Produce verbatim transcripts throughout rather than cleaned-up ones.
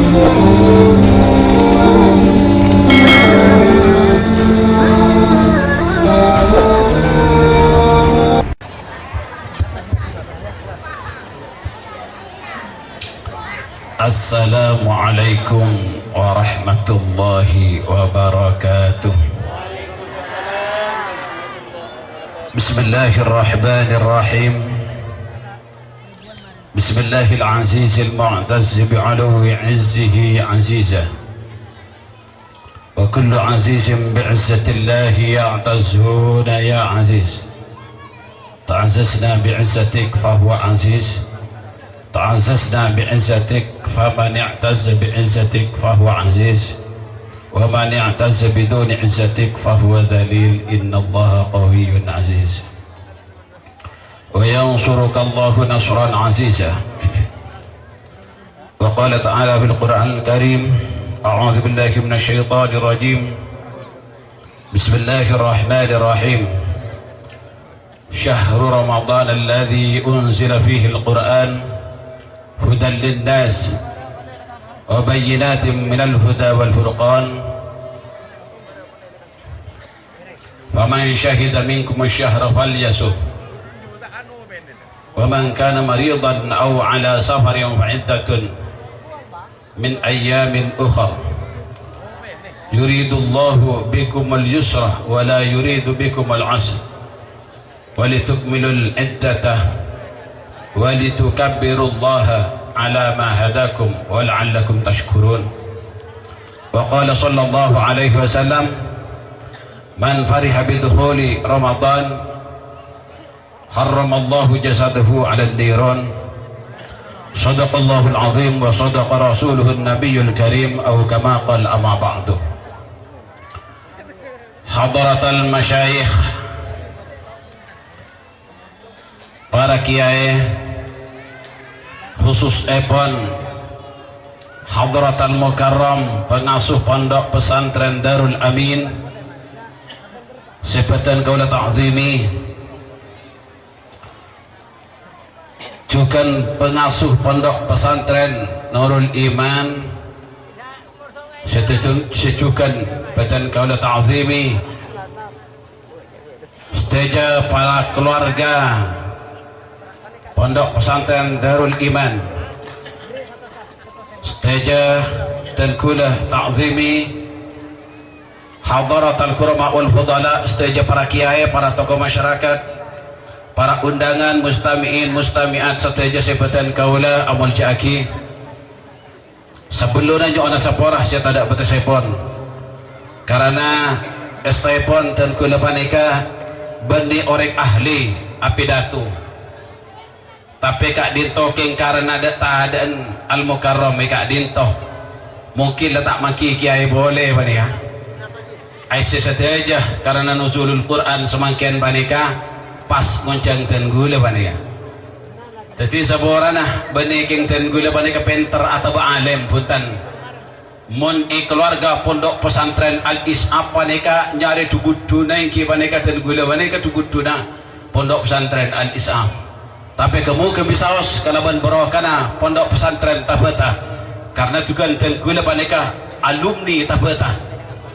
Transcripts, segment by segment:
Assalamualaikum warahmatullahi wabarakatuh. Bismillahirrahmanirrahim. Bismillahil azizil mu'tazzi bi 'uluwwi 'izzihi 'aziza. Wa kullu 'azizin bi 'izzatillahi ya'tazzuna ya 'aziz. Ta'azzazna bi 'izzatik fa huwa 'aziz. Ta'azzazna bi 'izzatik, faman i'tazza bi 'izzatik fa huwa 'aziz. Wa man i'tazza biduni 'izzatik fa huwa dhalil. Innallaha qawiyyun 'aziz. Wa yansurukallahu nasran 'aziza. Wa qala ta'ala fil Qur'anil Karim, a'udzu billahi minasy syaithanir rajim. Bismillahirrahmanirrahim. Syahru Ramadhan alladzi unzila fihil Qur'an hudan linnas wa bayyinatin minal huda wal furqan. Faman syahida minkumus syahra falyasum. Wa man kana maridan aw ala safarin fa iddatun min ayyamin ukhar. Yuridullahu bikumul yusra wa la yuridu bikumul usra. Walitukmilul iddata walitukabbirullaha ala ma hadakum wa la'allakum tashkurun. Wa qala sallallahu alaihi wasallam, "Man fariha bidukhuli Ramadan, harramallahu jasadahu 'alan niran." Shadaqallahul 'azim wa shadaqa rasuluhun nabiyyul karim, aw kama qala, amma ba'du. Hadratal masyayikh, para kiyaè, khususèpon Hadratal Mukarram, pangasuh Pondok Pesantren Darul Amin, sè bâdhân kaulâ ta'zimi, jhughân pangasuh Pondok Pesantren Nurul Iman, sè tèjhun-, sè jhughân bâdhân kaulâ ta'zimi, sadhâjâ para keluarga Pondok Pesantren Darul Iman, sadhâjâ dhân kaulâ ta'zimi, Hadaratal Kurama wal Fudala, sadhâjâ para kiyaè, para tokoh masyarakat, para undangan, mustami'in, mustami'at, sadhâjâ sè bâdhân kaulâ amoljâ'aghi. Sabellunna nyo'ona sapora sè tadâ' bâtessèpon, karana èstoèpon dhân kaulâ panèka bânnè orèng ahli apidato. Tapè ka'dinto kèng karana dâ'-tadâ'ân Al-Mukarram è ka'dinto. Mungkin la ta' mangghi kiyaè polè panèka. Aèssè sadhâjâ karana Nuzulul Qur'an samangkèn panèka pas ngonjhâng dhân kaulâ panèka. Dhâddhi saporana bânnè kèng dhân kaulâ panèka pènter atabâ' alèm, bhunten. Mon è kalowarga Pondok Pesantren Al-Is'af panèka nyarè dhu-budhuna èngghi panèka dhân kaulâ panèka dhu-budhuna Pondok Pesantren Al-Is'af. Tapè ghâ-moghâ bisaos kalabân barokana Pondok Pesantren Tabata, karna jhughân dhân kaulâ panèka alumni Tabata.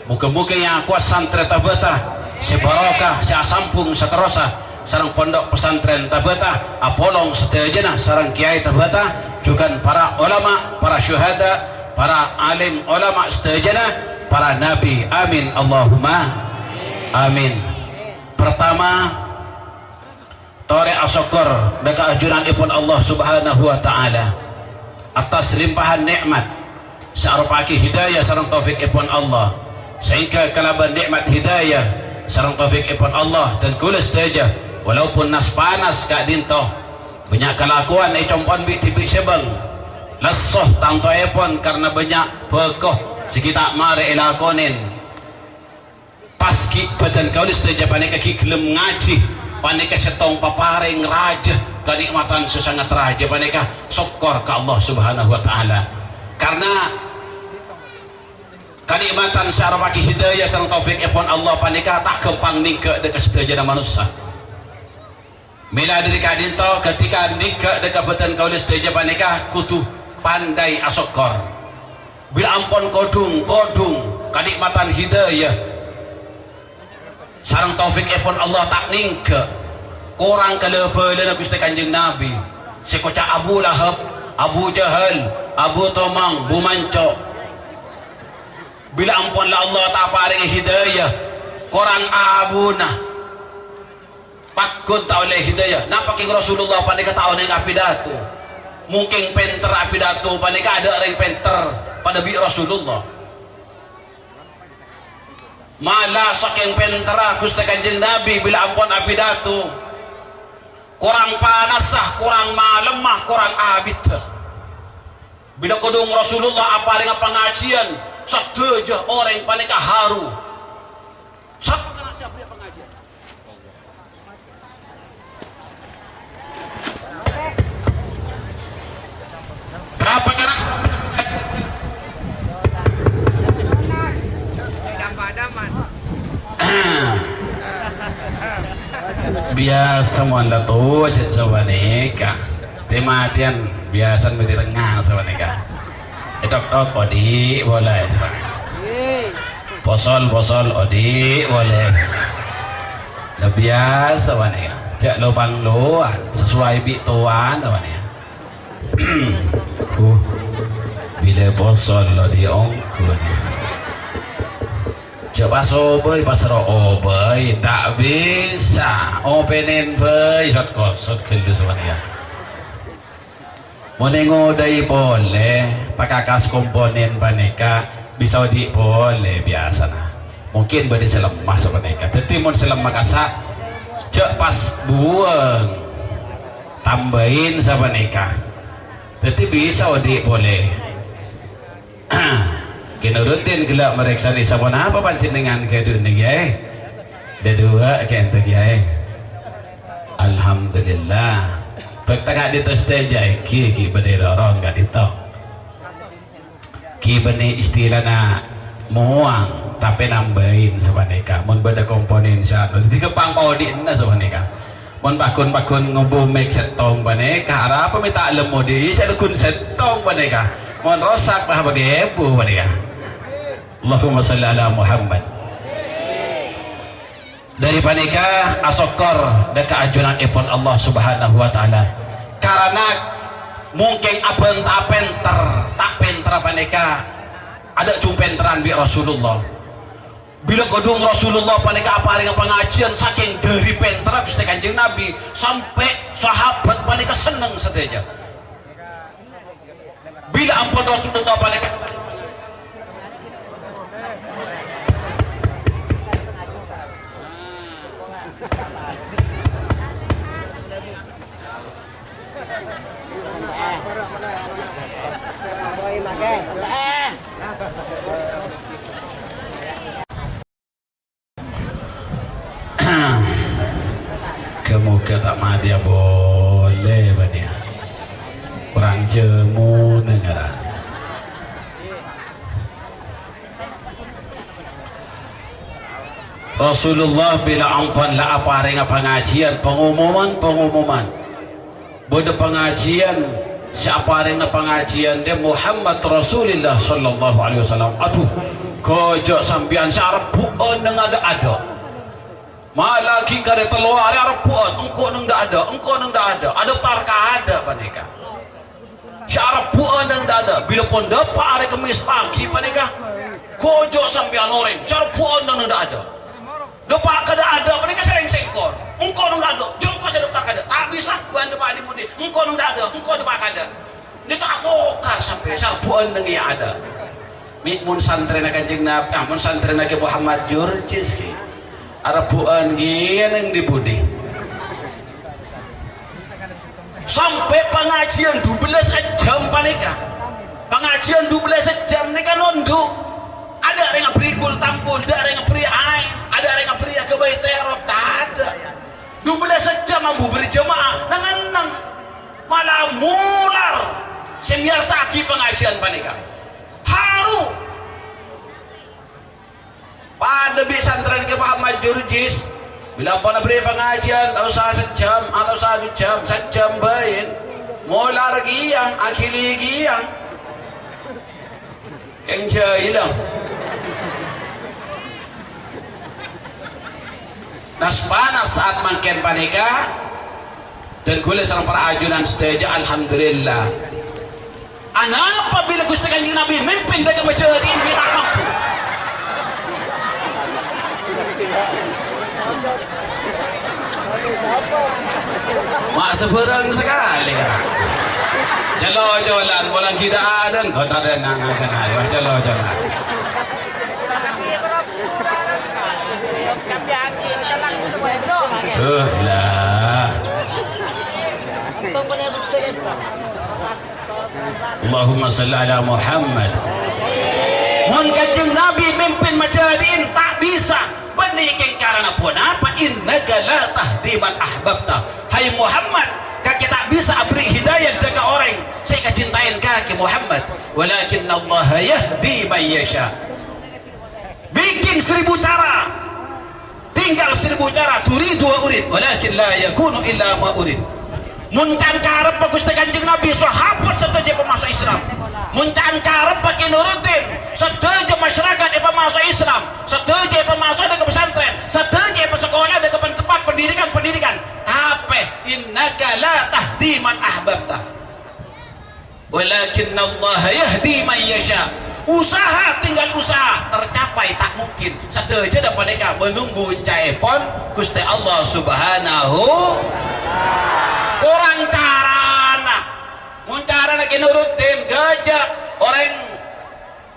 Moghâ-moghâ èakowa santrè Tabata sè barokah, sè asambhung saterrossa sareng Pondok Pesantren Tabata, apolong sadhâjâna sareng kiyaè Tabata, jhughân para olama, para syuhada, para alim olama sadhâjâna, para nabi. Amin, Allahumma amin. Pertama, torè asokkor dâ' ka ajunanèpon Allah Subhanahu wa Ta'ala attas limpahan nè'mat sè aropa'aghi hidayah sareng taufikèpon Allah, saèngghâ kalabân nè'mat hidayah sareng taufikèpon Allah, dhân kaulâ sadhâjâ, walaupun nas-panas ka'dinto, bânnya' kalakowan è compo'na bi'-dhibi' sè bâng, lesso tantoèpon karna bânnya' bhâko sè ghi' ta' marè èlakonè. Pas ghi' bâdân kaulâ sadhâjâ panèka ghi' ghellem ngajhi, panèka sèttong paparèng rajâ kanè'matan sè sanget rajâ panèka, sokkor ka Allah Subhanahu wa Ta'ala. Karna kanè'matan sè aropa'aghi hidayah sareng taufikèpon Allah panèka ta' ghâmpang nèngghâ' dâ' ka sadhâjâna manossa. Mèla dhâri ka'dinto, ghântèka nèngghâ' dâ' ka bâdân kaulâ sadhâjâ panèka kodhu pandai asokkor. Bilâ ampon kodhung-kodhung kanè'matan hidayah sareng taufikèpon Allah ta' nèngghâ, korang kalabâlâna Ghustè Kanjeng Nabi, sè èkoca' Abu Lahab, Abu Jahal, Abu Tomang, Bu Manco. Bilâ ampon la Allah ta' aparèngè hidayah, korang abuna. Pagghun ta' ollè hidayah. Napa kèng Rasulullah panèka ta' onèng apidato? Mon kèng pènter apidato panèka adâ' rèng pènter padâ bi' Rasulullah. Mala sakèng pènterra Ghustè Kanjeng Nabi bilâ ampon apidato, korang panassa, korang malemma, korang abiddhâ. Bilâ kodhung Rasulullah aparènga pangajiyân, sadhâjâ orèng panèka haru. Sapa kèra sè aberri' pangajiyân? Sapa kèra? Biyasa mon la towa jhâ' sapanèka. Tè-matèyan biyasa mètè rengnga sapanèka. Ètok-tok odi' polè. Posol-posol odi' polè. La biyasa panèka. Jhâ' lo-panglowan, sesuai bi' towana panèka. Huh, bilâ posol odi' ongghu nè. Jhâ' pas obâi, pas ro obâi, ta' bisa. Opènèn bhâi, sot-kosot ghâllu sapanèka. Mon èngodâi polè, pakakas komponen panèka bisa odi' polè biyasana. Mungkin bâdâ sè lemma sapanèka. Dhâddhi mon sè lemma kassa', jhâ' pas buwâng. Tambâi sapanèka. Dhâddhi bisa odi' polè. Kèng Nuruddin ghellâ' marèksanè saponapa panjhennengngan ghâdhuwânna, Kèyaè? Dhâduwâ' kènto, Kèyaè. Alhamdulillah. Bâkto ka'dinto sadhâjâ èngghi ghi' bâdâ lorong ka'dinto. Ghi' bânnè istilana mowang, tapè nambâi sapanèka. Mon bâdâ komponen sè anu, dhâddhi ghâmpang paodi'na sapanèka. Mon pagghun-pagghun ngobu mik sèttong panèka, arapa mè' ta' lemmo dhi', jhâ' ghun sèttong panèka. Mon rosak, bâ bâghi èbu panèka. Allahumma shalli ala Muhammad. Dhâri panèka asokkor dâ' ka ajunanèpon Allah Subhanahu wa Ta'ala. Karana mungkin abân ta' pènter, ta' pènter panèka adâ' jhung pènterran bi' Rasulullah. Bilâ kodhung Rasulullah panèka aparènga pangajiyân sakèng dhâri pènterra Ghustè Kanjeng Nabi, sampè' sahabat panèka senneng sadhâjâ. Bilâ ampon Rasulullah panèka Ghâ-moghâ ta' matèya polè bânnè. Korang jhâmona ngarana. Rasulullah bilâ ampon la aparènga pangajiyân, pangumuman-pangumuman. Bâdâ pangajiyân, sè aparèngna pangajiyân dâ' Muhammad Rasulillah sallallahu alaihi wasallam. Adhu, ghâjâ' sampèyan sè arebbhu'ân neng adâ'-adâ'. Malaghi karè tello arè arebbhu'ân, engko' neng dâ'-adâ', engko' neng dâ'-adâ', adâftar ka adâ' panèka. Sè arebbhu'ân neng dâ'-adâ', bilâ pon dâpa' arè Kemmès pagi panèka, ghâjâ' sampèyan orèng, sè arebbhu'ân neng dâ'-adâ'. Dâpa' ka dâ'-adâ' panèka sèrèng sèngkor, engko' neng dâ'-adâ', jhâ' engko' sè dâftar ka adâ', ta' bisa bân dâpa' dhi-budhi, engko' neng dâ'-adâ', engko' dâpa' ka adâ'. Nèka atokar sampè' sè arebbhu'ân neng è adâ'. Mè' mon santrèna Kanjeng Nabi, ah, mon santrèna Kè Muhammad Jurjis, Kè. Arebbhu'ân kèya neng dhi-budhi. Sampè' pangajiyân dubellâs jam panèka. Pangajiyân dubellâs jam nèka nondhu'. Adâ' rèng aberri' bul-tambul, adâ' rèng aberri' aèng, adâ' rèng aberri' aghâbây terop, tadâ'. Dubellâs jam ambu berjamaah, neng-enneng. Mala molar sè mèyarsa'aghi pangajiyân panèka. Haru. Padâ bi' santrèna Kè Muhammad Jurjis, bilâ ampon aberri' pangajiyân, ta' osa sajjhâm, ta' osa du jam, sajjhâm bhâi. Molar kèya, aghili kèya. Keng jahila. Nas-panas saat mangkèn panèka, dân kaulâ sareng para ajunan sadhâjâ, alhamdulillah. Anapa bilâ Ghustè Kanjeng Nabi mimpin dâ' ka majâdi'in bi' ta' mampu? Ma' sabârâng sakalè, kan? Jhâlâ-jhâlân, polana ghi' ta' adâ', kota dan nang akan ayo, jhâlâ-jhâlân. Duh, lah. Allahumma shalli ala Muhammad. Mon Kanjeng Nabi mimpin majâdi'in ta' bisa, bânnè kèng karana ponapa? Innaka la tahdi man ahbabta. Hai Muhammad, kakè ta' bisa aberri' hidayah dâ' ka orèng sè èkacintaèn kakè, Muhammad. Walakinnallaha yahdi man yasha. Bikin seribu cara, tinggal seribu cara, turidu wa urid, walakin la yakunu illa ma urid. Mon ca'na karebbhâ Ghustè Kanjeng Nabi, sahabat sadhâjâ èpamaso' Islam. Mon ca'na karebbhâ Kè Nuruddin, sadhâjâ masyarakat èpamaso' Islam. Sadhâjâ èpamaso' dâ' ka pesantren, sadhâjâ èpasakola dâ' ka pen-, tempat pendidikan-pendidikan. Tapè, innaka la tahdi man ahbabta. Walakinnallaha yahdi man yasha. Usaha, tinggal usaha, tercapai tak mungkin. Sadhâjâna panèka menunggu ca'èpon Ghustè Allah Subhanahu. Korang carana. Mon carana Kè Nuruddin, ghâjâ orèng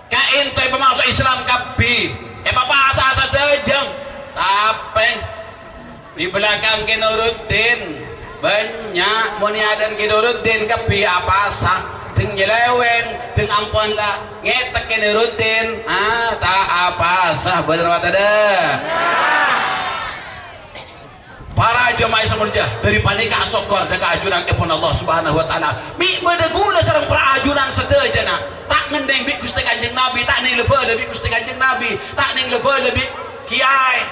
ka'ènto èpamaso' Islam kabbhi, èpapasa sadhâjâ. Tapè di belakang Kè Nuruddin, bânnya' mon è adâ'na Kè Nuruddin kabbhi apasa, dâng nyeleweng, dâng ampon la ngètek Kè Nuruddin, ah, ta' apasa, bhender apa tadâ'? Para jemaah sè molja, dâri panèka asokkor dâ' ka ajunanèpon Allah Subhanahu wa Ta'ala. Mè' bâdâ kaulâ sareng para ajunan sadhâjâna, ta' ngennèng bi' Ghustè Kanjeng Nabi, ta' nèng la-bhâlâ bi' Ghustè Kanjeng Nabi, ta' nèng la-bhâlâ bi' kèyaè.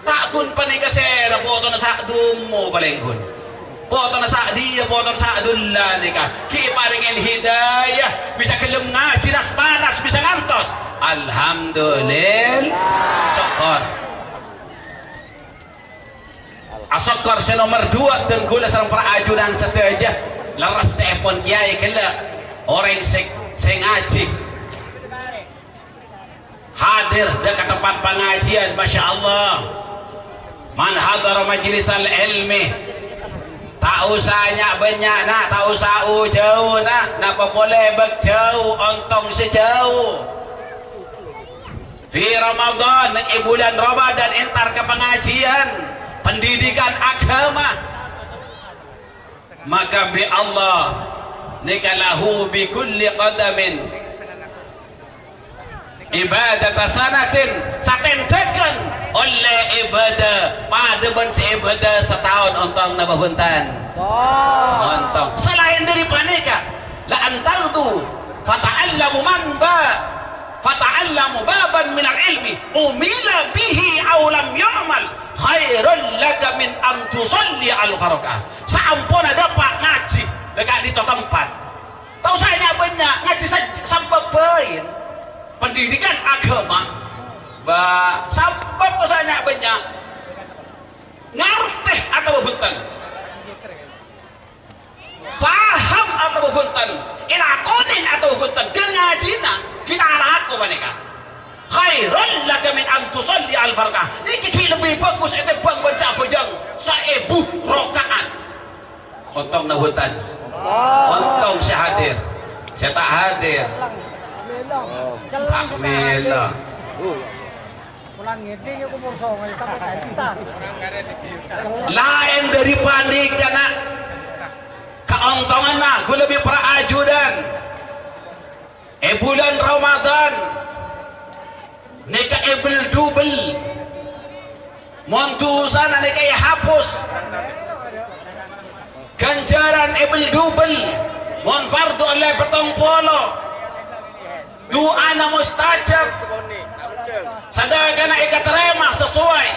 Ta' ghun panèka sèra potona sa' dummo palèng ghun. Potona sa' diyâ, potona sa' dulla nèka. Ghi' èparèngè hidayah, bisa ghellem ngajhi nas-panas, bisa ngantos. Alhamdulillah. Sokkor. Asokkor sè nomer duwâ' dâng kaulâ sareng para ajunan sadhâjâ. Lerres ca'èpon kèyaè ghellâ'. Orèng sè, sè ngajhi. Hadir dâ' ka tempat pangajiyân, masya Allah. Man hadara majlisal ilmi. Ta' osa nya'-bânnya', na', ta' osa o-jâu, na', napa polè bâk jâu, ontong sè jâu. Fi Ramadan, neng è bulân Ramadan, entar ka pangajiyân, pendidikan agama. Maka bi' Allah nèka lahu bi kulli qadamin ibadata sanatin, satèndhâghân ollè ibadah padâ bân sè ibadah sataon ontong napa bhunten? Ontong. Salaèn dâri panèka, la antaghdu fata'allamu man ba-, fata'allamu baban minal ilmi umila bihi aw lam yu'mal khairul laka min an tusalli alfa raka'ah. Saamponna dâpa' ngajhi dâ' ka'dinto tempat. Ta' osa nya'-bânnya', ngajhi sa-, sabâbbhâin pendidikan agama. Ba, sabâb ta' osa nya'-bânnya'. Ngartè atabâ bhunten. Paham atabâ bhunten, èlakonè atabâ bhunten, ghân ngajhina ghi' ta' alako panèka. Khairul laka min an tusalli alfa raka'ah. Nèka ghi' lebbi bhâghus ètèmbhâng bân sè abhâjâng saèbu raka'at. Ontong na bhunten? Ontong sè hadir. Sè ta' hadir, ta' mèlo. Laèn dâri panèka, na', kaontonganna ghulâ bi' para ajunan è bulân Ramadan nèka èbel-dubel. Mon dusana nèka èhapus, ghânjhârân èbel-dubel. Mon fardhu ollè pèttong polo. Du'ana mustajab. Sadhâkana èkatarèma sasowai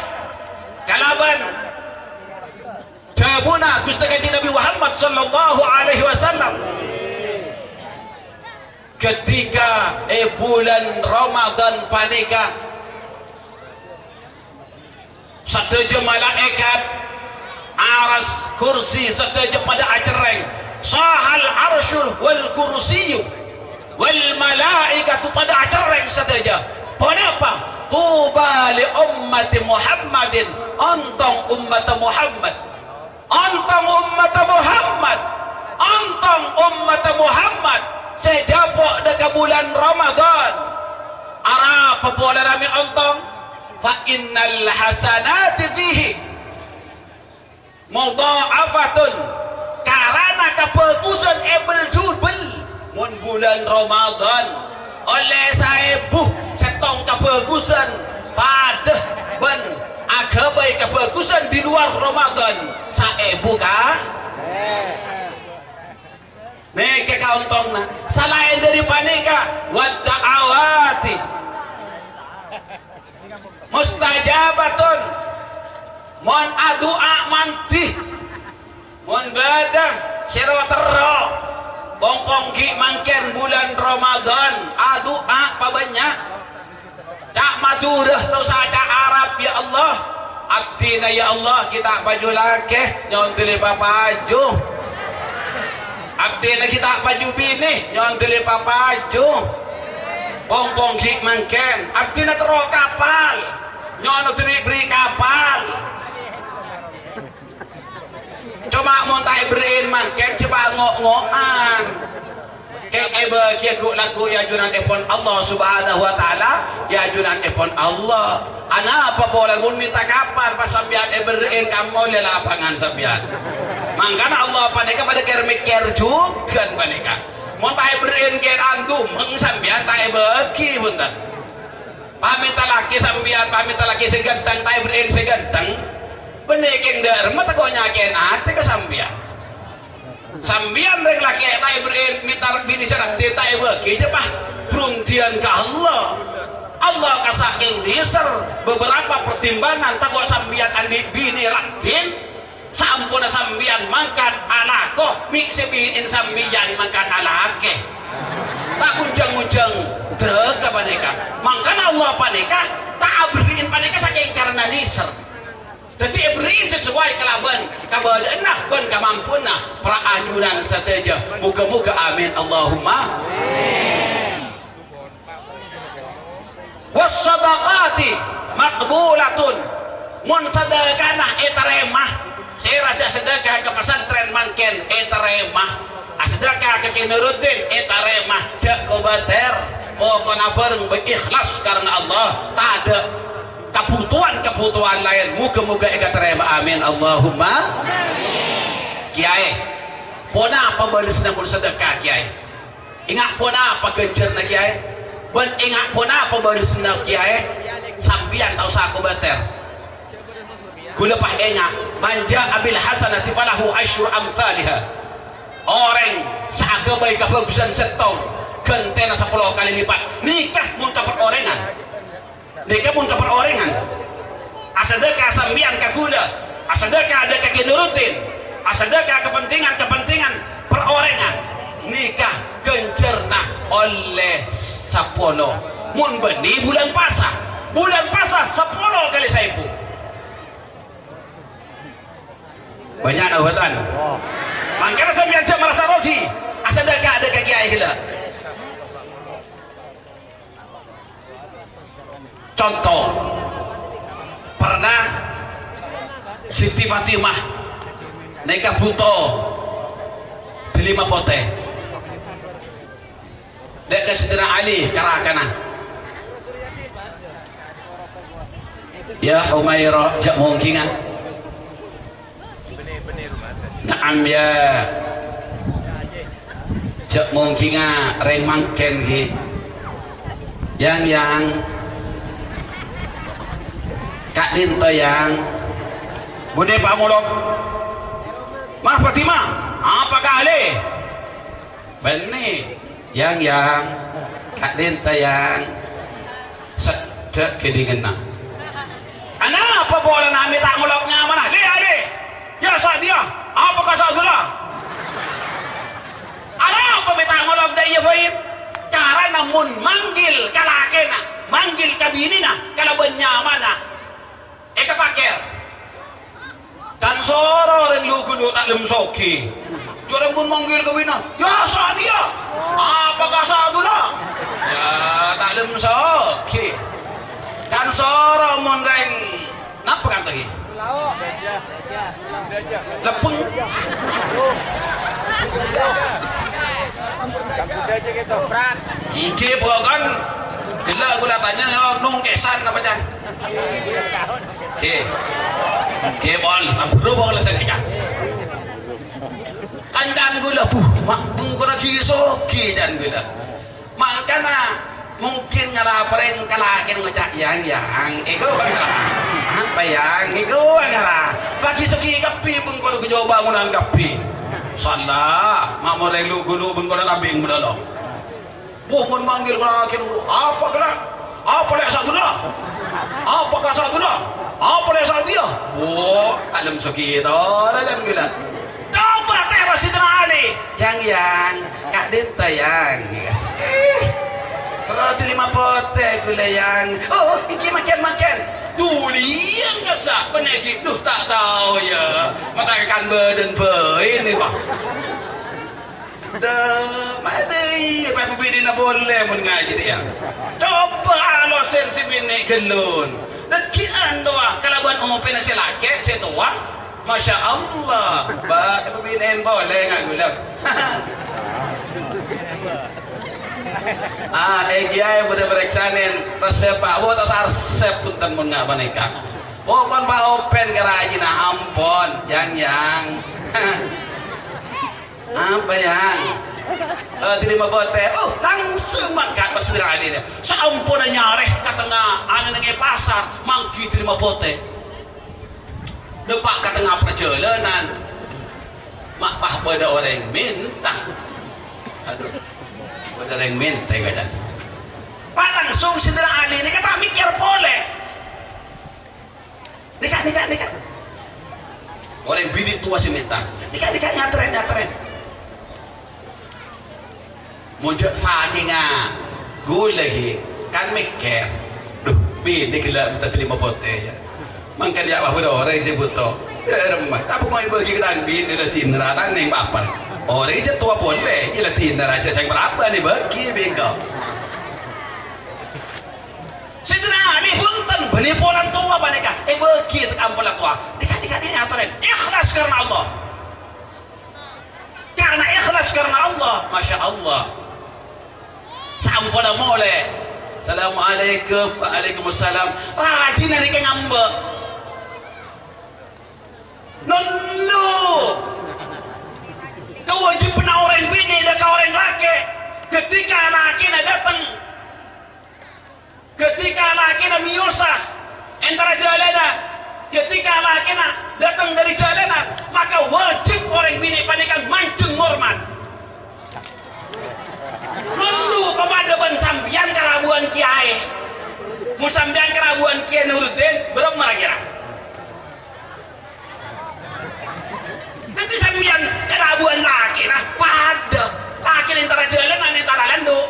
kalabân dhâbuna Ghustè Kanjeng Nabi Muhammad sallallahu alaihi wasallam. Ketika è bulân Ramadan panèka, sadhâjâ malaèkat, aras, kursi, sadhâjâ padâ acerrèng. Sahal arsyul wal kursiyyu wal malaikatu, padâ acerrèng sadhâjâ. Ponapa? Tuba li ummati Muhammadin, ontong ommatta Muhammad. Ontong ommatta Muhammad, ontong ommatta Muhammad sè jhâpo' dâ' ka bulân Ramadan. Arapa polana mè' ontong? Fa innal hasanati fihi mudha'afatun, karana kabhâghusân èbel-dubel. Mon bulân Ramadan, ollè saèbu, sèttong kabhâghusân padâ bân aghâbây kabhâghusân di luar Ramadan, saèbu ka-, nèka kaontonna. Salaèn dâri panèka, wad da'awati mustajabatun. Mon adu'a mandhi, mon bâdâ sè ro-terro, pong-pong ghi' mangkèn bulân Ramadan, adu'a pabânnya'. Ca' Madhurâ ta' osa ca' Arab, "Ya Allah, abdhina, ya Allah, ghi' ta' paju lakè, nyo'on dhuli papaju. Abdhina ghi' ta' paju binè, nyo'on dhuli papaju." Pong-pong ghi' mangkèn, abdhina terro kapal, nyo'on dhuli bherri' kapal. Coma mon ta' èberri'in mangkèn, coba ngo'-ngo'an. Kèng èbâghiyâ ghu'-lagghu' è ajunanèpon Allah Subhanahu wa Ta'ala, è ajunanèpon Allah. Anapa polè mon mènta kapal pas sampèyan èberri'in ka molè lapangan sampèyan? Mangkana Allah panèka padâ kèr-mèkkèr jhughân panèka. Mon ta' èberri'in kèr andumeng sampèyan ta' èbâghi, bhunten. Pamènta lakè sampèyan, pamènta lakè sè ghântheng, ta' èberri'in sè ghântheng. Bânnè kèng dâ'remma tako' nyakè'è atè ka sampèyan. Sampèyan rèng lakè' ta' èberri'in, mènta binè sè raddhin ta' èbâghi, jhâ' pas brondiyan ka Allah. Allah kassa' kèng nèser bhâbhârâmpa pertimbangan, tako' sampèyan andi' binè raddhin. Saamponna sampèyan mangkat alako, mè' sè binè'èn sampèyan mangkat alakè. Ta' ghun-jhâng-ghun-jhâng dhârâka panèka. Mangkana Allah panèka ta' aberri'in panèka sakèng karana nèser. Dhâddhi èberri'in sesuai kalabân kabâdâ'ânna bân kamampuanna para ajunan sadhâjâ. Moghâ-moghâ amin, Allahumma. Was shadaqati maqbulatun. Mon sadâkana ètarèma, sè rajâ sadâka ka pasantrèn mangkèn ètarèma. Asadâka ka Kè Nuruddin ètarèma, jhâ' kobâtèr. Pokona bhâreng bâ ikhlas karana Allah, tadâ' kabhutowan-kabhutowan laèn. Moghâ-moghâ èkatarèma. Amin, Allahumma. Kèyaè, ponapa bâlessanna mon sadâka, Kèyaè? Enga' ponapa ghânjhârânna, Kèyaè? Bân enga' ponapa bâlessanna, Kèyaè? Sampèyan ta' osa kobâtèr. Ghulâ pas enga', "Man jaa bil hasanati falahu asyru amtsaliha." Orèng sè aghâbây kabhâghusân sèttong, ghântèna sapolo kalè lipat. Nèka mon ka parorèngan. Nèka mon ka parorèngan. Asadâka sampèyan ka ghulâ, asadâka dâ' ka Kè Nuruddin, asadâka kapentingan-kapentingan parorèngan. Nèka ghânjhârânna ollè sapolo. Mon bânnè bulân pasa, bulân pasa sapolo kalè saèbu. Bânnya' obhâtan. Mangkana sampèyan jhâ' marasa rogi. Asadâka dâ' ka kèyaè ghellâ'. Conto, pernah Siti Fatimah nèka bhuto dâlima potè. Dâ' ka Sayyidina Ali karakana. "Ya Humaira, jhâ' mongginga." "Na'am, ya." "Jhâ' mongginga rèng mangkèn, ghi." "Yang, Yang." "Ka'dinto, Yang." "Budi pangolok?" "Ma Fatimah, apa ka Ali?" "Bânnè, Yang, Yang." "Ka'dinto, Yang." Seddhâ' ghâdhinganna. "Anapa polana mè' ta' ngolok nyamana? Lè, lè! Ya Sa'diyah, apa ka Sa'dullah? Anapa mè' ta' ngolok dâ' iyâ bhâi? Namong manggil ka lakèna, manggil ka binèna kalabân nyamanna èkapakèr. Kan soro rèng lu-ghullu ta' lem soghi. Jhâ' rèng mon manggil ka binèna, "Ya, Sa'diyah, apa ka Sa'dullah?" Ya, ta' lem soghi. Kan soro mon rèng Napa kantos ghi? Lebbeng. Èngghi, pokon. Ghellâ' kaulâ tanya, nongkesan apa, Cang? Èngghi. Èngghi, pon. Ampuru, pon, la sanèka. Kancana kaulâ, buh, ma' bengkona ghi soghi, can kaulâ. Mangkana mungkin ngala parèng ka lakèna ngoca', "Yang, yang, èko ngara." "Apa, yang? Èko ngara." Pagi soghi kabbhi bengkona ghâjâ bangunan kabbhi. Sala, ma' morè lu-ghullu bengkona kambing malolo. Wah, mon manggil ka lakèna, "Apa kèra? Apa lè' Sa'dullah? Apa ka Sa'dullah? Apa lè' Sa'diyah?" Wah, kalem soghi to, rajan gila. Coba tèro Sayyidina Ali. "Yang, yang, ka'dinto, yang." Terro dhuli mapotè kaulâ, yang. "Oh, èngghi, makèn, makèn." Dhuliyân kassa', bânnè ghi', duh, ta' tao, ya. Matakan bâdân bhâi nèka. Dâ', madâi, apa binèna polè mon ngajhi, ya. Coba alosèn sè binè' ghellun. Dhâggi'ân towa, kalabân opèna sè lakè', sè towa. Masya Allah, ba-, binè'en polè ngagulâ. Ah, èngghi aè bâdâ parèksanè resep, Pak. Bu, ta' saresep, bhunten, mon nga' panèka. Pokon Pak Open karajina, ampon, Yang, Yang. Apa, Yang? Eh, dhuli mapotè. Oh, langsung mangkat pas Sayyidina Ali. Saamponna nyarè ka tengnga, anèngneng è pasar, mangghi dhuli mapotè. Dâpa' ka tengnga parjhâlânan, ma' pas bâdâ orèng mènta. Aduh, bâdâ orèng mènta, kajâ. Pas langsung Sayyidina Ali nèka ta' mèkkèr polè. Nèka, nèka, nèka. Orèng binè' towa sè mènta. Nèka, nèka, nyatrèn, nyatrèn. Mon jhâ' sakènga ghulâ ghi, kan mèkkèr, "Duh, binè ghellâ' mènta dhuli mapotè, ya. Mangkèn ya' bâdâ orèng sè bhuto. Ya, remma. Tapè mau èbâgi ka tang binè la dinner, tang nèng papa. Orèng jhâ' towa polè, ya la dinner jhâ' sèng paraban èbâgi bi' engko'." Sayyidina Ali, bhunten, bânnè polana towa panèka, èbâgi ta' polana towa. Nèka, nèka, nèka, atorè. Ikhlas karena Allah. Karena ikhlas karena Allah, Masya Allah. Saamponna molè, "Assalamualaikum." "Waalaikumsalam." Rajina nèka ngambâ'. Nonno. Kawâjibhânna orèng binè' dâ' ka orèng lakè'. Ketika lakèna dâteng, ketika lakèna mèyosa entara jhâlânan, ketika lakèna dâteng dâri jhâlânan, maka wajib orèng binè' panèka manjheng ngormat. Nonno papadâ bân sampèyan ka rabuwân kèyaè. Mon sampèyan ka rabuwân Kèyaè Nuruddin, bârâmma ra-kèra? Dhâddhi sampèyan ka rabuwân lakèna padâ. Lakèna entara jhâlânan, entara landhu'.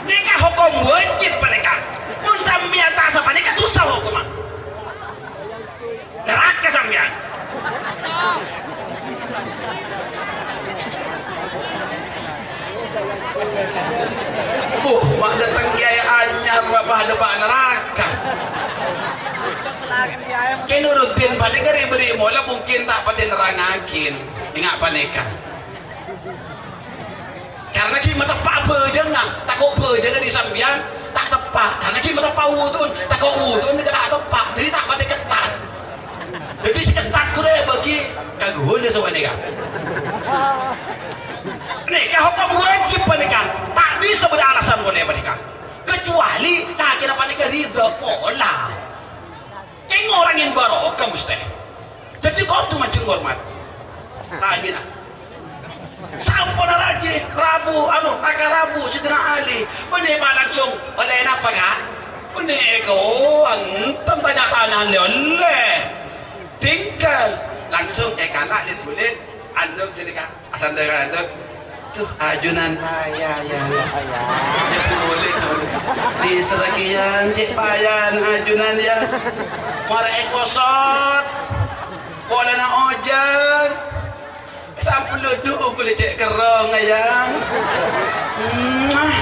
Nèka hokom wajib panèka. Mon sampèyan ta' sapanèka, dhusa hokomma. Neraka sampèyan. Buh, ma' dâteng kèyaè anyar, ma' padâ pa' neraka. Kèyaè Nuruddin panèka rè-bârri' molè mungkin ta' patè nerrangaghi. Enga' panèka. Karena ghi' mateppa' bhâjângnga, tako' bhâjângnga dhi' sampèyan ta' teppa'. Karena ghi' mateppa' wudu'en, tako' wudu'en nèka ta' teppa', dhâddhi ta' patè ketat. Dhâddhi sè ketat ghuru èbâgi ka ghulâ sapanèka. Nèka hokom wajib panèka, ta' bisa bâdâ alasan molè panèka. Kecuali lakèna panèka ridha pola. Kèng orèng èn barokah, Mustè. Dhâddhi kodhu manjheng ngormat. Rajina. Saamponna rajina, rabu, anu, raka rabu, Sayyidina Ali. Bânnè ma' langsung, "Ollè napa, Ka'?" "Bânnè èko, antem tanya-tanya ollè-ollè." Tinggal. Langsung èkala' lèt-bulèt, andhuk jârèya, Ka'. Asandhâr ka andhuk. Duh, ajunan paya, ya. Polè, polè. Dhisèrra kèya, cè' payana ajunan, ya. Marè èkosot. Polana ojhân. Sampèyan lo' dhu, kulâ cè' kerrong, ya. Mwah.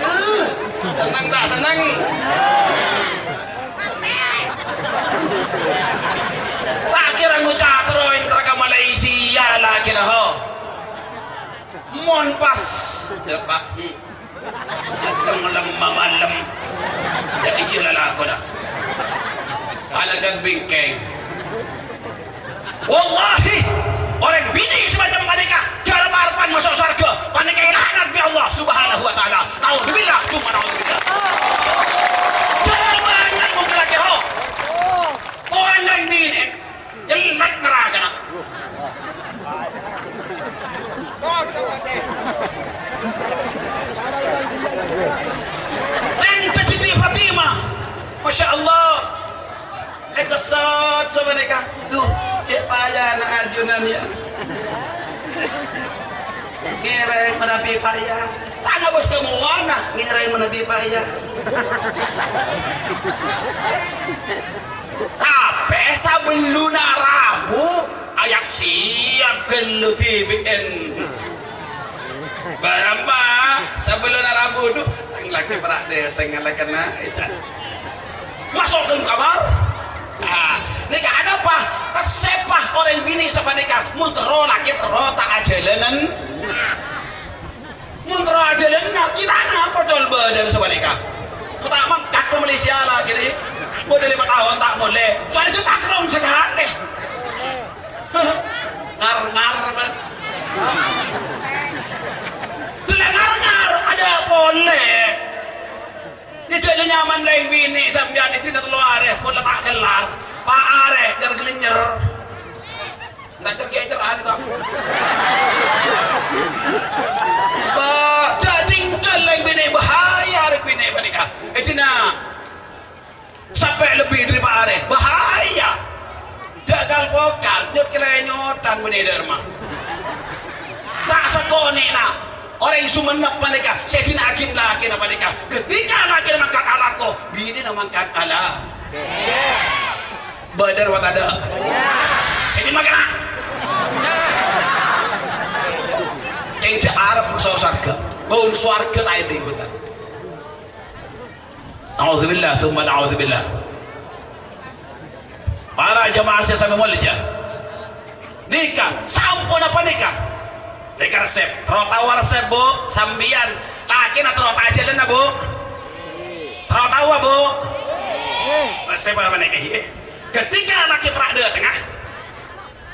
Eh, senneng ta' senneng? Ta' kèra ngoca' terro entar ka Malaysia la kèra, ho. Mon pas, ya, Pak. Dâteng malem-malem. Ya, iyâ lalakonna. Alagân bingkèng. Wallahi, orèng binè' semacam panèka, jhâ' arep-arebbhân maso' sowarghâ, panèka èlaknat bi' Allah Subhanahu wa Ta'ala. Naudzubillah, tsumma naudzubillah. Jhâ' arep-arebbhân mungkin lagi, ho. Orèng rèng binè', jelek nerakana. Tènta Siti Fatimah, Masya Allah. Èkosot sapanèka. Duh, cè' payana ajunan, ya. Ngèrèng manabi paya. Tana bos kamowana, ngèrèng manabi paya. Tapè sabellunna rabu, ayap-siyap ghâllu dhibi'en. Bârâmma sabellunna rabu, duh, tang lakè pèra' dâteng ngala kèna, ècan. Maso' ghâllu kamar. Ah, nèka anapa? Reseppa orèng binè' sapanèka, mon terro lakè terro ta' ajhâlânan. Mon terro ajhâlânan, kèra napa col bâdâna sapanèka? Mon ta' mangkat ka Malaysia lakè nè. Bâdâ lèma taon ta' molè. Sare sè takrong sakalè. Ngar-ngar, Pak. Dulè ngar-ngar, adâ' polè. Jhâ' nyaman rèng binè' sampèyan, èdina tello arè, mon la ta' kellar, pa' arè, jhâr glenyer. Ndak cer-kècer anè, to. Ba-, jhâ' cèngcèl rèng binè', bahaya rèng binè' panèka. Èdina sampè' lebbi dâri pa' arè, bahaya. Jhâ' kal-pokal, nyot kalènyotan bânnè dâ' remma. Ta' sakonè'na orèng Sumenep panèka, sè èdina'aghi lakèna panèka. Ketika lakèna mangkat alako, binèna mangkat ala. Bâdâr apa tadâ'? Sè dimma kèna? Kèng jhâ' arep maso' sowarghâ. Bâun sowarghâ ta' èdhing, bhunten. Naudzubillah, tsumma naudzubillah. Para jamaah sè samè molja. Nèka, saamponna panèka. Nèka resep. Terro taowa resep, Bu? Sampèyan. Lakèna terro ta' ajhâlâna, Bu? Terro taowa, Bu? Resep apa panèka, yâ? Ketika lakè pèra' dâtengnga,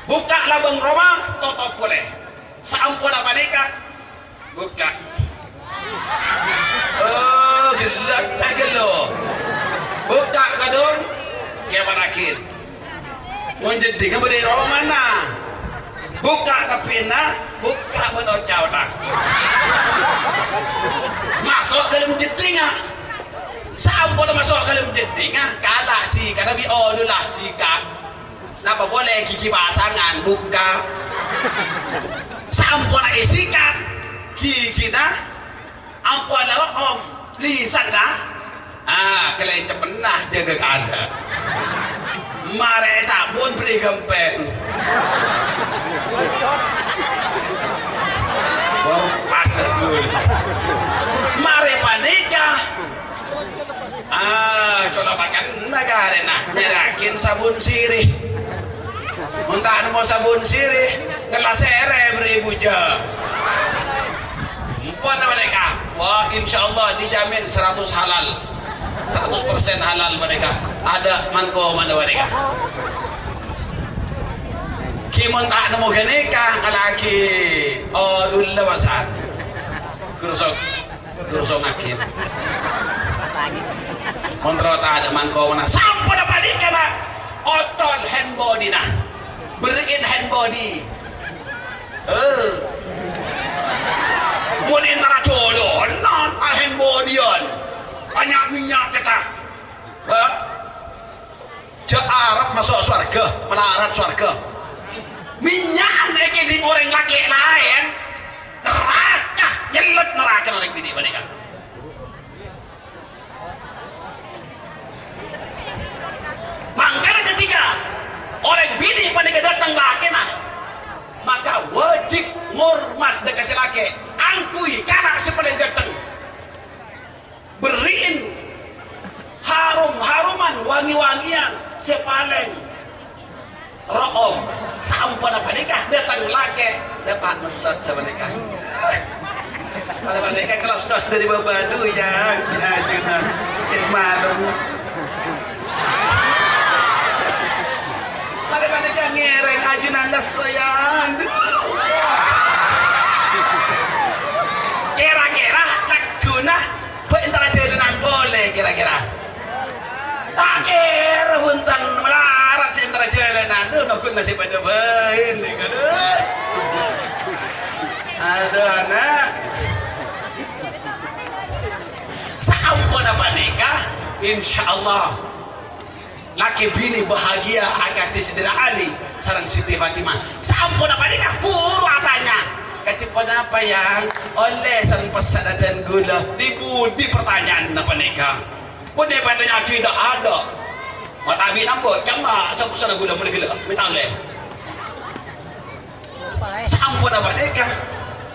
bukka' labâng roma, totop polè. Saamponna panèka, bukka'. Oh, ghellâ' ta' ghellâ'. Bukka' kadhung, kèya panaghin. Mon jeddhingnga bâdâ è romana. Bukka' teppina, bukka' bân oca-oca. Maso' ka dâlem jeddhingnga. Saamponna maso' ka dâlem jeddhingnga, kala' sikadhâ bi' odulla sikat. Napa polè ghighi pasangan, bukka'. Saamponna èsikat ghigghina, ampon la ro'om lisanna. Ah, kalèncèppenna jâgâ kaadâ'. Marè sabun bâri' ghâmpèng. Pas, marè panèka. Ah, colo' pakanna karèna nyarèaghin sabun sirih. Mon ta' nemmo sabun sirih, ngella sèrè bâri' bujâ. Empon panèka. Wah, insyaallah dijamin seratus halal. Seratus persen halal panèka. Adâ' man-komana panèka. Ghi mon ta' nemmo ghânèka, ngallaghi. Oh, dulla, Pak Ustaz. Guru sok. Terros ngaghi. Mon terro tadâ' man-komana, samponna panèka, Pak. Ocol hand body-na. Berri'in hand body. Eh. Mon èntara jolonan, a-, hand body-an. Bânnya' mènnya' kèta. Hah? Jhâ' arep maso' sowarghâ, malarat sowarghâ. Mènya'an èkèdhing orèng lakè' laèn, neraka, nyellet neraka orèng binè' panèka. Mangkana ketika orèng binè' panèka dâteng lakèna, maka wajib ngormat dâ' ka sè lakè', angghuy kana' sè palèng ganteng. Berri'in harum-haruman, wangi-wangian sè palèng ro'om. Saamponna panèka dâteng lakè', dâpa' messot sapanèka. Pada panèka kelos-kelos dâri babadu, ya, ajunan. Cè' malem. Pada panèka ngèrèng ajunan lesso, ya. Aduh. Kira-kira lagghuna Bâ' èntara jhâlânan polè kira-kira. Ta' kèra bhunten malarat sè èntara jhâlânan. Duh, noggun nasib padâ bhâi nèka, duh. Aduh, ana'. Saamponna panèka, insyaallah. Lakè binè bahagia akadhi Sayyidina Ali sareng Siti Fatimah. Saamponna panèka buru atanya, "Kadhi ponapa, Yang? Ollè sen-pessènna dhân ghulâ?" Dhi-budhi partanya'anna panèka. Mon èpatanya'aghi dâ'-adâ'. Matabi nambâ, "Cemma sen-pessènna ghulâ mon ghellâ', mènta ollè." Saamponna panèka,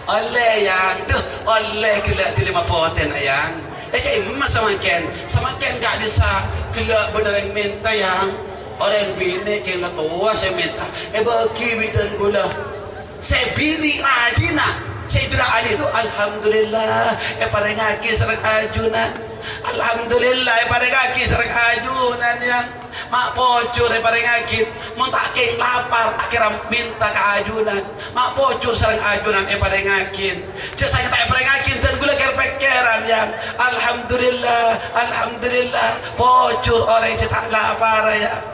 ollè, Yang. Duh, ollè ghellâ' dhâlem apotèna, Yang. È, ka'imma samangkèn? Samangkèn ka'dhissa' ghellâ' bâdâ orèng mènta, Yang. Orèng binè' kèng la towa sè mènta. Èbâghi bi' dhân ghulâ. Sè binè' rajina. Sayyidina Ali, duh, alhamdulillah, èparèngaghi sareng ajunan. Alhamdulillah, èparèngaghi sareng ajunan, Yang. Ma' pojhur èparèngaghi, mon ta' kèng lapar, ta' kèra mènta ka ajunan. Ma' pojhur sareng ajunan èparèngaghi. Jhâ' sakè'na ta' èparèngaghi, dhân ghulâ kèr-pèkkèran, Yang. Alhamdulillah, alhamdulillah, pojhur orèng sè ta' lapara, Yang.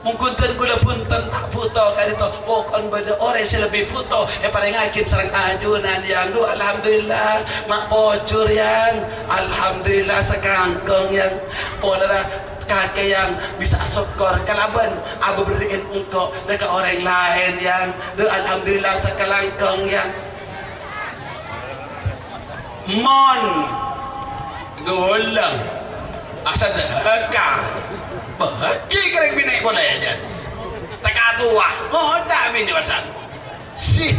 Mon ghun dhân ghulâ bhunten ta' bhuto ka'dinto, pokon bâdâ orèng sè lebbi bhuto èparèngaghi sareng ajunan, Yang. Duh, alhamdulillah, ma' pojhur, Yang. Alhamdulillah, sakangkong, Yang. Polana Kakè, Yang, bisa sokkor kalabân abâ' berri'in engko' dâ' ka orèng laèn, Yang. Duh, alhamdulillah sakalangkong, Yang. Mon ghulâ asadhâka, bâghi ka rèng binè' polè, jhân. Tèka towa, ngoca' binè' wasan. Sih,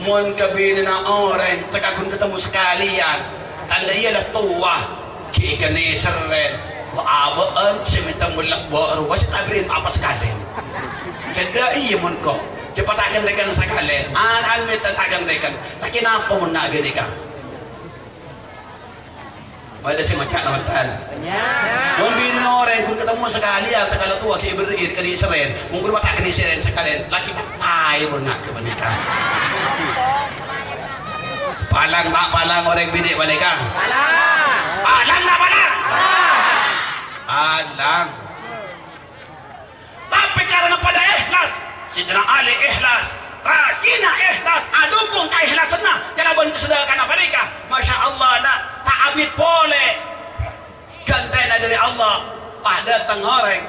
mon ka binèna orèng tèka ghun katemmo sakalèyan, tandhâ iyâ la towa, ghi' èkanèserrèn, bâ'-abâ'ân sè mènta mellek bâ' rowa sè ta' èberri'in apa sakalèyan. Cè' dâ' iyâ mon ko', ceppa' ta' ghândhèkan sakalèyan, an-, an mènta ta' ghândhèkan, lakè napa mon na' ghânèka? Bâdâ sè ngoca' napa enten? Bânnya'. Mon binèna orèng ghun katemmo sakalèyan, tèka la towa ghi' èberri'in, kanèserrèn. Mon ghun ta' kanèserrèn sakalèyan, lakè ta' taè mon nga' ghâpanèka. Palang, ta' palang orèng binè' panèka? Palang. Palang, ta' palang? Palang. Tapè karana padâ èhlas, Sayyidina Ali èhlas, rajina èhlas, adhukung kaèhlasanna kalabân kasadhâkana panèka. Masya Allah, na', ta' abit polè ghântèna dâri Allah. Pas dâteng orèng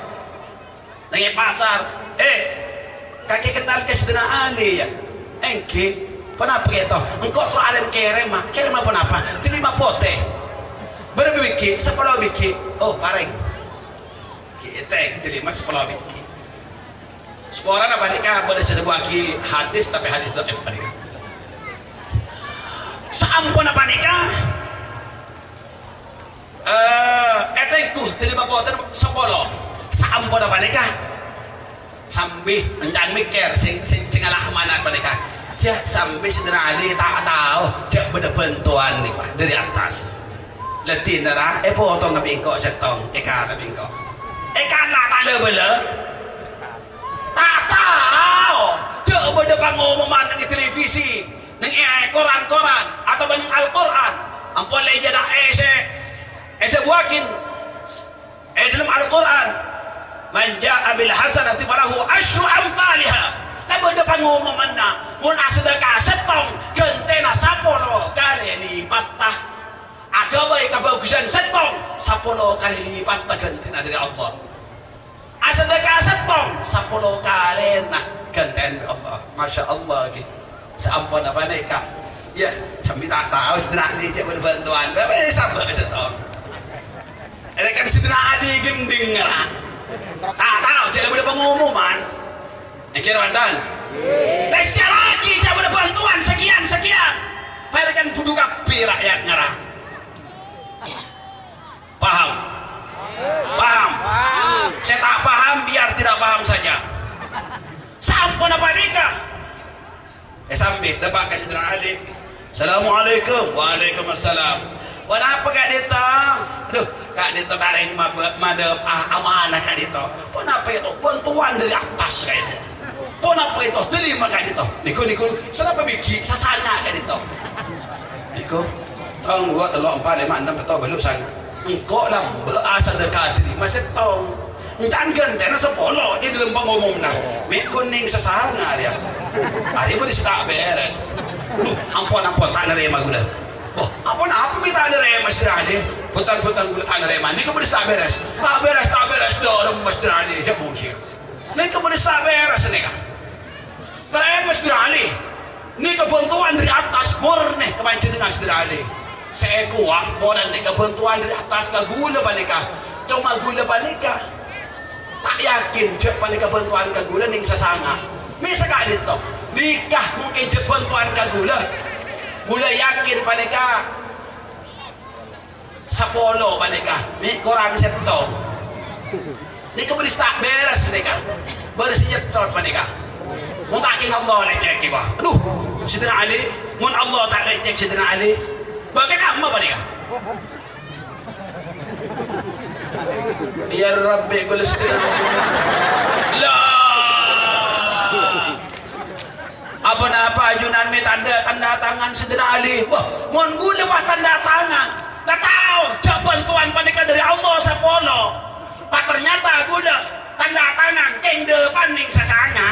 neng è pasar, "Eh, kakè kennal ka Sayyidina Ali, ya?" "Èngghi." "Ponapa kèto?" "Engko' terro arèm-kèrèma." "Kèrèma ponapa?" "Dâlima potè." "Bârâmpa bighi'?" "Sapolo bighi'." "Oh, parèng." Ghi' ètèng, dâlima sapolo bighi'. Saporana panèka bâdâ sè adhâbuwaghi hadis, tapè hadis dhaif panèka. Saamponna panèka, eh, ètengghu dâlima potè sapolo. Saamponna panèka, sambi ènca'na mèkkèr sè, sè, sè ngala' amanat panèka. Ya, sambi Sayyidina Ali ta' tao jhâ' bâdâ bhântowan nèko dâri attas. La dinna ra èpotong bi' engko' sèttong, èkala bi' engko'. Èkala ta' la-bâlâ. Ta' tao jhâ' bâdâ pangomoman neng è televisi, neng è koran-koran, atabâ neng Al-Qur'an. Ampon la èjâdâ'â sè èdhâbuwâghi è dâlem Al-Qur'an, "Man jaa bil hasanati falahu asyru amtsaliha." La bâdâ pangomomanna, mon asadhâka sèttong, ghântèna sapolo kalè lipatta. Aghâbây kabhâghusân sèttong, sapolo kalè lipatta ghântèna dâri Allah. Asadhâka Sèttong, sapolo kalèna ghântè'an bi' Allah. Masya Allah, ghi. Saamponna panèka, ya, sambi ta' tao Sayyidina Ali jhâ' bâdâ bhântowan. Bâ-, bâ-, sabâ' sèttong. Ènè kan Sayyidina Ali ghândhing ngèra. Ta' tao jhâ' bâdâ pengumuman. Èngghi, Ramadan. Tèsyaraghi jhâ' bâdâ bhântowan sakèyan-sakèyan. Parèkan budhu kabbhi ra'yat ngèra. Paham? Paham? Sè ta' paham, biar tidak paham saja. Saamponna panèka, èsambit, dâpa' ka Sayyidina Ali. "Assalamualaikum." "Waalaikumsalam." "Ponapa ka'dinto?" "Aduh, ka'dinto ta' rèng mabâ-, madâp, ah, amanah ka'dinto." "Ponapa itu?" "Bhântowan dâri attas ka'dinto." "Ponapa itu?" "Tèrèma ka'dinto." "Nèko, nèko, sanapa bighi'?" "Sasanga ka'dinto." "Nèko, tong, duwâ', tello', empa', lèma', ennem, pètto', bâllu', sanga'." "Engko' lambâ' asadâka tèrèma sèttong. Èncan ghântèna sapolo è dâlem pengumumna. Mè' ghun nèng sasanga rèya." Arèya bâdâ sè ta' bherres. "Duh, ampon, ampon, ta' narèma ghulâ." "Wah, ampon apa mè' ta' narèma, Sayyidina Ali?" "Bhunten, bhunten, ghulâ ta' narèma. Nèko bâdâ sè ta' bherres." "Ta' bherres, ta' bherres, dhâremma, Sayyidina Ali, jhâ' mungkir. Nèko bâdâ sè ta' bherres nèka." "Tarèma, Sayyidina Ali. Nèka bhântowan dâri attas mornè ka panjhennengngan, Sayyidina Ali." "Sè èkowa mornè nèka bhântowan dâri attas ka ghulâ panèka. Coma ghulâ panèka ta' yakin jhâ' panèka bhântowan ka ghulâ nèng sasanga. Mè' saka'dinto. Nèka mungkin jhâ' bhântowan ka ghulâ. Ghulâ yakin panèka sapolo panèka, mè' korang sèttong. Nèka bâdâ sè ta' bherres nèka. Bâdâ sè nyetthot panèka. Mon ta' kèng Allah lècèk kèya." "Aduh, Sayyidina Ali, mon Allah ta' lècèk Sayyidina Ali, bâ' kamma panèka?" "Ya Rabbi, ghulâ Sayyidina Ali." La. "Aponapa ajunan mè' tadâ' tanda tangan Sayyidina Ali?" "Wah, mon ghulâ pas tanda tangan, la tao jhâ' bhântowan panèka dâri Allah sapolo. Pas ternyata ghulâ tanda tangan kèng dâpa' nèng sasanga.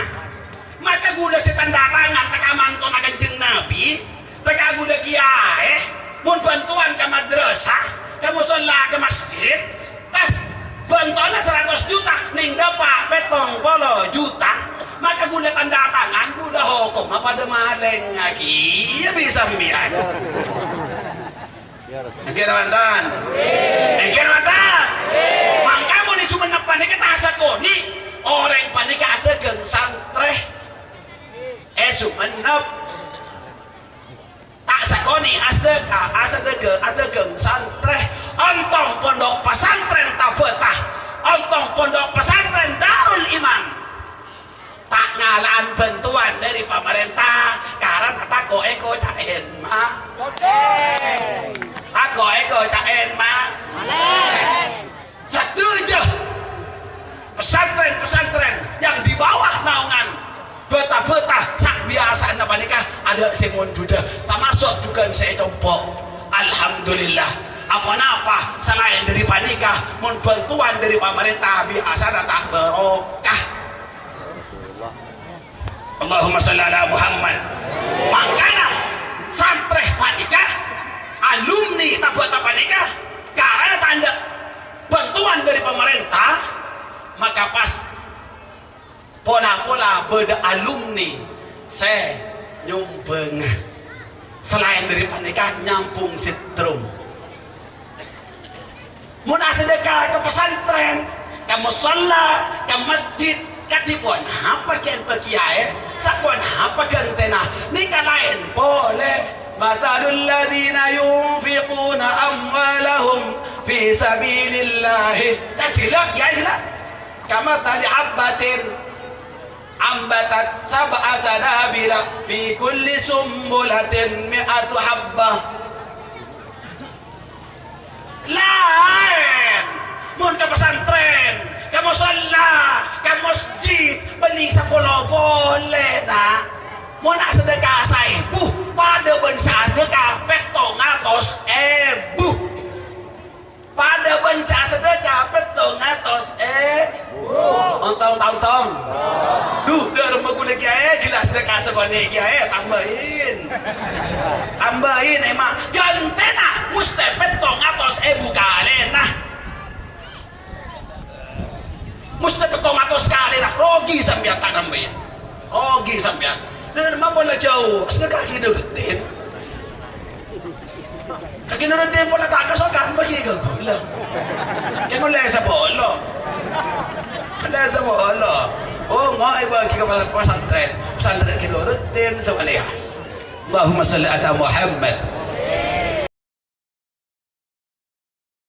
Maka ghulâ sè tanda tangan tèka mantona Kanjeng Nabi, tèka ghulâ kiyaè, mon bhântowan ka madrasah, ka mosolla, ka masjid, pas bhântona saratos juta, nèng dâpa' pèttong polo juta, maka ghulâ tanda tangan, ghulâ hokomma padâ malèng aghi, iyâ bi' sampèyan." Èngghi, Ramadan. Èngghi, Ramadan. Mangka mon è Songennep panèka ta' sakonè' orèng panèka adhâghâng santrè. È Songennep. Ta' sakonè' asadâka, asadâka, adhâghâng santrè. Ontong Pondok Pesantren Tabata, ontong Pondok Pesantren Darul Iman. Ta' ngala'an bhântowan dâri pamarènta, karana tako' èkoca'èn, ma. Tako' èkoca'èn, ma. Sadhâjâ pesantren-pesantren yang di bawah naungan Bata-Bata sa'biyasana panèka adâ' sè mondhudhâ, tamasok jhughân sè ècompo'. Alhamdulillah. Aponapa salaèn dâri panèka, mon bhântowan dâri pamarènta biyasana ta' barokah. Allahumma shalli ala Muhammad. Mangkana santrè panèka, alumni Tabata panèka, karana tandhâ bhântowan dâri pamarènta, maka pas pola-pola bâdâ alumni sè nyombhâng. Salaèn dâri panèka, nyambhung setrum. Mon asadâka ka pesantren, ka mosolla, ka masjid, kadhi ponapa kèng pagiyâ, saponapa ghântèna, nèka laèn polè. Matsalul ladzina yunfiquna amwalahum fi sabilillahi. Kan jhâlâ', ya jhâlâ'. Kamatsali habbatin ambatat sab'a sanabila fi kulli sumbulatin mi'atu habbah. Laèn. Mon ka pesantren, ka mosolla, ka masjid, bânnè sapolo polè, ta'. Mon asadâka saèbu, padâ bân sè asadâka pèttong atos èbu. Padâ bân sè asadâka pèttong atos èbu. Ontong, tong, tong. Duh, dhâremma ghulâ kèyaè, ghellâ' sadâka sakonè' kèyaè, tambâi. Tambâi, emma. Ghântèna mostè pèttong atos èbu kalèna. Ustaz, petang atos kalè, lah. Rogi sampèyan, ta' nambâi. Rogi sampèyan. Dâ'remma pola jhâu, sedekah Ki Nuruddin. Ka Ki Nuruddin pola ta' kasokan bâgi ka kaulâ. Ki Nuruddin sapolo. Nuruddin sapolo. Oh, ngo'è bâgi ka pesantren. Pesantren Ki Nuruddin sakalèyan. Allahumma shalli ala Muhammad.